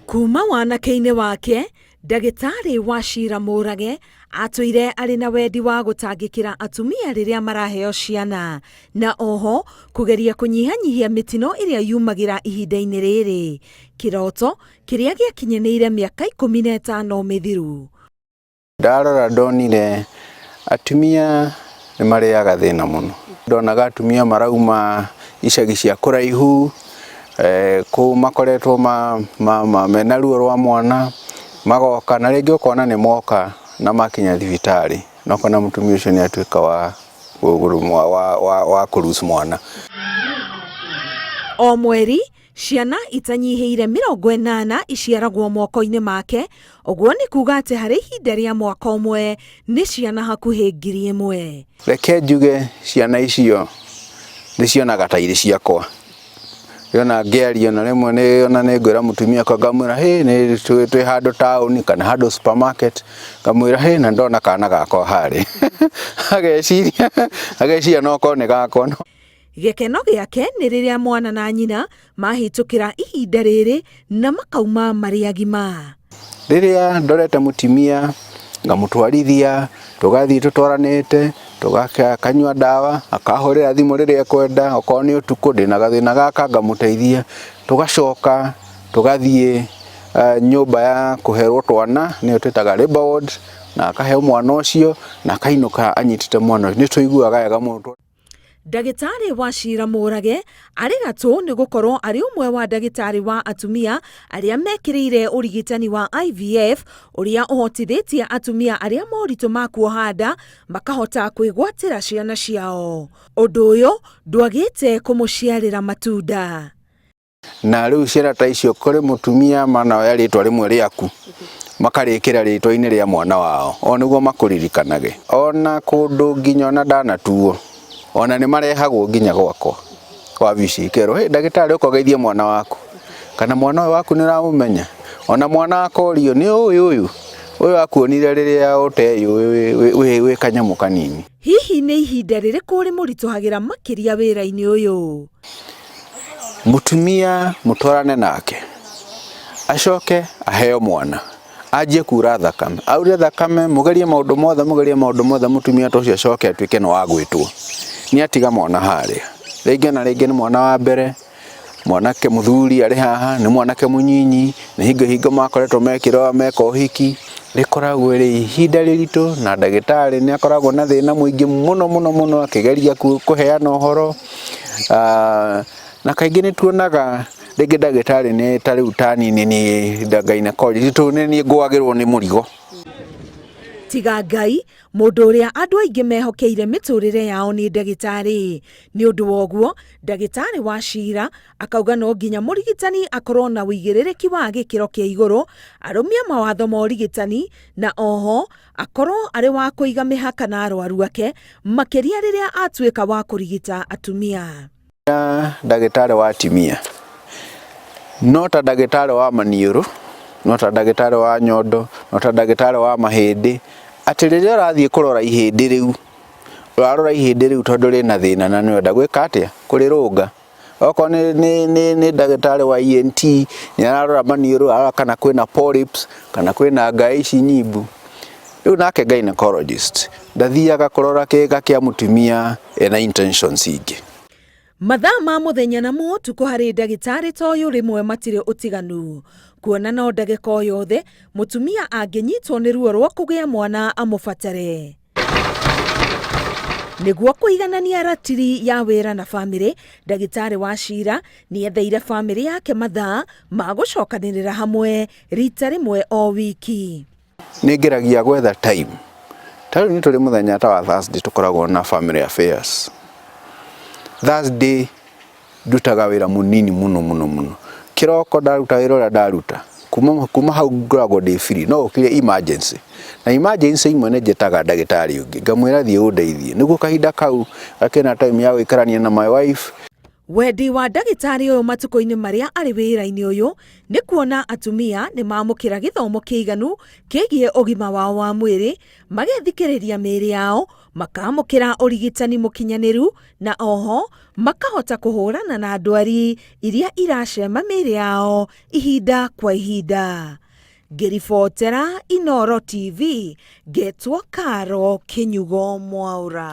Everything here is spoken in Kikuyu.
Kuma wanake-inĩ wake, Ndagĩtarĩ Wachira Mũrage atũire arĩ na wendi wa gũtangĩkĩra atumia rĩrĩa maraheo ciana na oho kũgeria kũnyihanyihia mĩtino ĩrĩa yumagĩra ihinda-inĩ rĩrĩ, kĩroto kĩrĩa gĩakinyanĩire mĩaka 15 mĩthiru. Ndarora ndonire atumia nĩ marĩaga thĩna mũno. Ndonaga atumia marauma icagi cia kũraihu, kũu makoretwo mena ruo rwa mwana, magoka na rĩngĩ ũkona nĩ moka na makinya thibitarĩ, na ũkona mũtumia ũcio nĩ atuĩka wa kũ lose mwana. O mweri ciana itanyihĩire 80 iciaragwo moko-inĩ make, ũguo nĩ kuga atĩ harĩ ihinda rĩa mwaka ũmwe nĩ ciana hakuhĩ 1000. Reke njuge ciana icio ndĩcionaga ta irĩ ciakwa. Ona ngĩaria na rĩmwe nĩ ona nĩ ngwĩra mũtumia wakwa ngamwĩra hĩ nĩ twĩ handũ taũni kana handũ supermarket, ngamwĩra hĩ na ndona kana gakwa harĩa. Ageciria ageciria no korwo nĩ gakwa. Gĩkeno gĩake nĩ rĩrĩa mwana na nyina mahĩtũkĩra ihinda rĩrĩ na makauma marĩ agima. Rĩrĩa ndorete mũtumia ngamũtwarithia tũgathiĩ tũtwaranĩte tũgakanyua ndawa akahũrĩra thimũ rĩrĩa ekwenda, okorwo nĩ ũtukũ ndĩna gathĩna gaka ngamũteithia, tũgacoka tũgathiĩ nyũmba ya kũherwo twana nĩyo twĩtaga labour ward, na akaheo mwana ũcio na akainũka anyitĩte mwana ũcio, nĩ tũiguaga wega mũno. Ndagĩtarĩ Wachira Mũrage arĩ gatũ nĩ gũkorwo arĩ ũmwe wa ndagĩtarĩ wa atumia arĩa mekĩrĩire ũrigitani wa IVF ũrĩa ũhotithĩtie atumia arĩa moritũ ma kuoha nda makahota kwĩgwatĩra ciana ciao. Ũndũ ũyũ ndwagĩte kũmũciarĩra matunda. Na rĩu ciana ta icio kũrĩ mũtumia manoya rĩtwa rĩmwe rĩaku makarĩkĩra rĩtwa-inĩ rĩa mwana wao o nĩguo makũririkanage. Ona kũndũ nginya ona ndanatuo ona nĩ marehagwo nginya gwakwa wabici kerwo hĩ ndagĩtarĩ ũka ũgeithie mwana waku, kana mwana ũyũ waku nĩ ũramũmenya. Ona mwana akorio nĩ ũyũ ũyũ ũyũ akuonire rĩrĩa ũteyũĩ wĩ kanyamũ kanini. Hihi nĩ ihinda rĩrĩkũ rĩmũritũhagĩra makĩria wĩra-inĩ ũyũ? Mũtumia mũtwarane nake acoke aheo mwana anjie kura thakame, aure thakame, mũgerie maũndũ mothe, mũgerie maũndũ mothe, mũtumia ta ũcio acoke atuĩke nĩ wa gwĩtwo, nĩ atiga mwana harĩa. Rĩngĩ na rĩngĩ nĩ mwana wa mbere, mwanake mũthuri arĩ haha, nĩ mwanake mũnyinyi, nĩ hingo hingo makoretwo mekĩrwo meka ũhiki, rĩkoragwo rĩ ihinda rĩritũ na ndagĩtarĩ nĩ akoragwo na thĩna mũingĩ mũno mũno mũno akĩgeria kũheana ũhoro. Na kaingĩ nĩ tuonaga rĩngĩ ndagĩtarĩ nĩ ta rĩu ta niĩ nĩ niĩ gynecologist nĩ niĩ ngũagĩrwo nĩ mũrigo. Tiga Ngai, mũndũ ũrĩa andũ aingĩ mehokeire mĩtũrĩre yao nĩ ndagĩtarĩ. Nĩ ũndũ wa ũguo, ndagĩtarĩ Wachira akauga no nginya mũrigitani akorwo na ũigĩrĩrĩki wa gĩkĩro kĩa igũrũ, arũmie mawatho ma ũrigitani na oho akorwo arĩ wa kũiga mĩhaka na arwaru ake, makĩria rĩrĩa atuĩka wa kũrigita atumia. Ndagĩtarĩ wa atumia no ta ndagĩtarĩ wa maniũrũ, no ta ndagĩtarĩ wa nyondo, no ta ndagĩtarĩ wa mahĩndĩ, atĩ rĩrĩa ũrathiĩ kũrora ihĩndĩ rĩu, ũrarora ihĩndĩ rĩu tondũ rĩna thĩna na nĩ ũrenda gwĩka atĩa? Kũrĩrũnga. Okorwo nĩ ndagĩtarĩ wa ENT nĩ ararora maniũrũ, ararora kana kwĩna polyps, kana kwĩna ngaĩ ici nyimbu. Rĩu nake gynecologist ndathiaga kũrora kĩga kĩa mũtumia ena intentions ingĩ. Mathaa ma mũthenya na motukũ harĩ ndagĩtarĩ ta ũyũ rĩmwe matirĩ ũtiganu, kuona no ndagĩka o yothe mũtumia angĩnyitwo nĩ ruo rwa kũgĩa mwana amũbatare. Nĩguo kũiganania ratiri ya wĩra na bamĩrĩ, ndagĩtarĩ Wachira nĩetheire bamĩrĩ yake mathaa ma gũcokanĩrĩra hamwe rita rĩmwe o wiki. Nĩ ngeragia gwetha time, ta rĩu nĩ tũrĩ mũthenya ta wa Thursday tũkoragwo na family affairs. Thursday ndutaga wĩra mũnini mũno mũno mũno. Kĩroko ndaruta wĩra ũrĩa ndaruta, kuma hau ngoragwo ndĩ free, no gũkire emergency. Na emergency imwe nĩ njĩtaga ndagĩtarĩ ũngĩ, ngamwĩra thiĩ ũndeithie. Nĩguo kahinda kau gakĩona time ya gũikarania na my wife. Wendi wa ndagĩtarĩ ũyũ matukũ-inĩ marĩa arĩ wĩra-inĩ ũyũ nĩ kuona atumia nĩ mamũkĩra gĩthomo kĩiganu kĩgiĩ ũgima wao wa mwĩrĩ, magethikĩrĩria mĩĩrĩ yao, makamũkĩra ũrigitani mũkinyanĩru na oho makahota kũhũrana na ndwari iria iracema mĩĩrĩ yao ihinda kwa ihinda. Ngĩribotera Inooro TV, ngetwo Karo Kĩnyugo Mwaũra.